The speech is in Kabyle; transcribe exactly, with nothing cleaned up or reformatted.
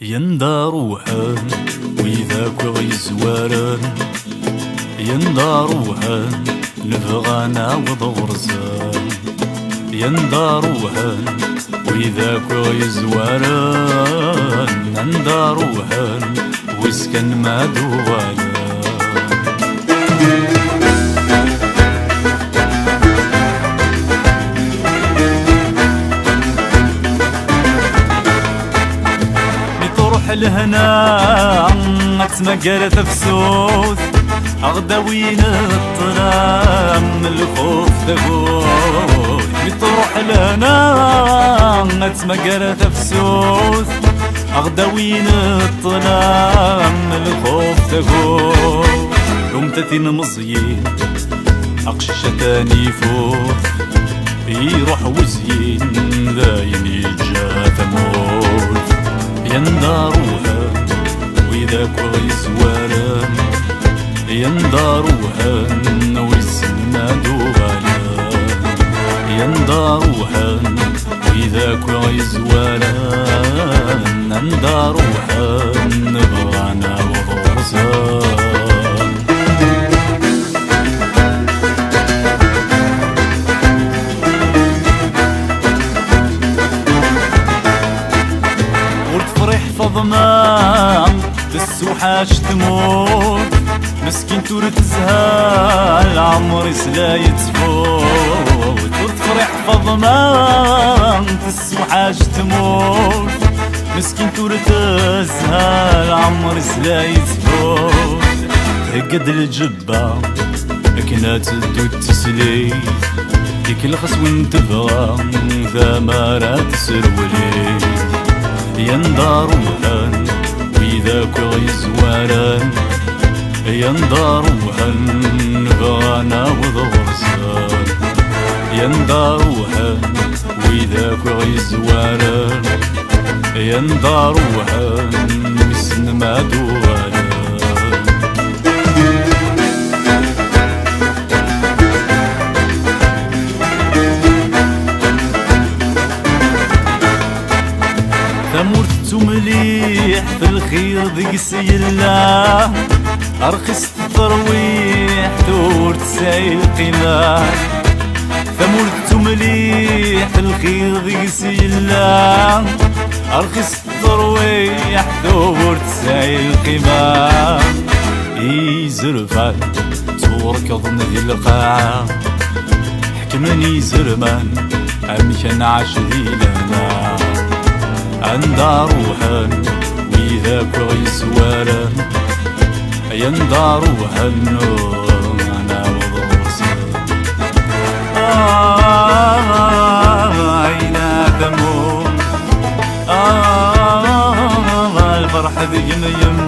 Yenda ruḥen wid akk i ɣ-yezwaren, yenda ruḥen nebɣa naweḍ ɣer-sen. Yenda ruḥen wid akk i ɣ-yezwaren, anda ruḥen wis kan ma d-uɣalen. Mi truḥ lehna ad tmagar tafsut, aɣ-d-awin ṭṭlam, lxuf, tagut. Mi truḥ lehna ad tmagar tafsut, aɣ-d-awin ṭṭlam, lxuf, tagut. Lumta tin meẓyin, aqcic atan ifut, iruḥ wezyin, dayen yeǧǧa tamurt. Yenda ruḥen wid akk yezwaren, yenda ruḥen wissen ma d-uɣalen. Yenda ruḥen wid akk yezwaren, anda ruḥen bɣan aweḍ ɣur-sen. Ur tefriḥ Faḍma, tessuḥac tmurt, meskint ur tezha, leɛmer-is la yettfut. Ur tefriḥ Faḍma, tessuḥac tmurt, meskint ur tezha, leɛmer-is la yettfut. Thegga-d lǧebba akken ad teddu d tislit, ikellex-as win tebɣa tamara tesrewli. Yenda ruḥen wid akk i ɣ-yezwaren, yenda ruḥen bɣan aweḍ ɣur-sen. Yenda ruḥen wid akk i ɣ-yezwaren, yenda ruḥen wissen ma d-uɣalen. Tamurt d tumliḥt, lxir deg-s yella, rxis terwiḥt ur tesɛi lqima. Tamurt d tumliḥt, lxir deg-s yella, rxis terwiḥt ur tesɛi lqima. Izerfan tturkeḍen di lqaɛa, ḥekmen izerman amek ad nɛac di lehna. Anda ruḥen wid akk i ɣ-yeswaren, yenda ruḥen ur naweḍ ɣur-sen. Ah, ayna tamurt, ah, lferḥ deg-m yem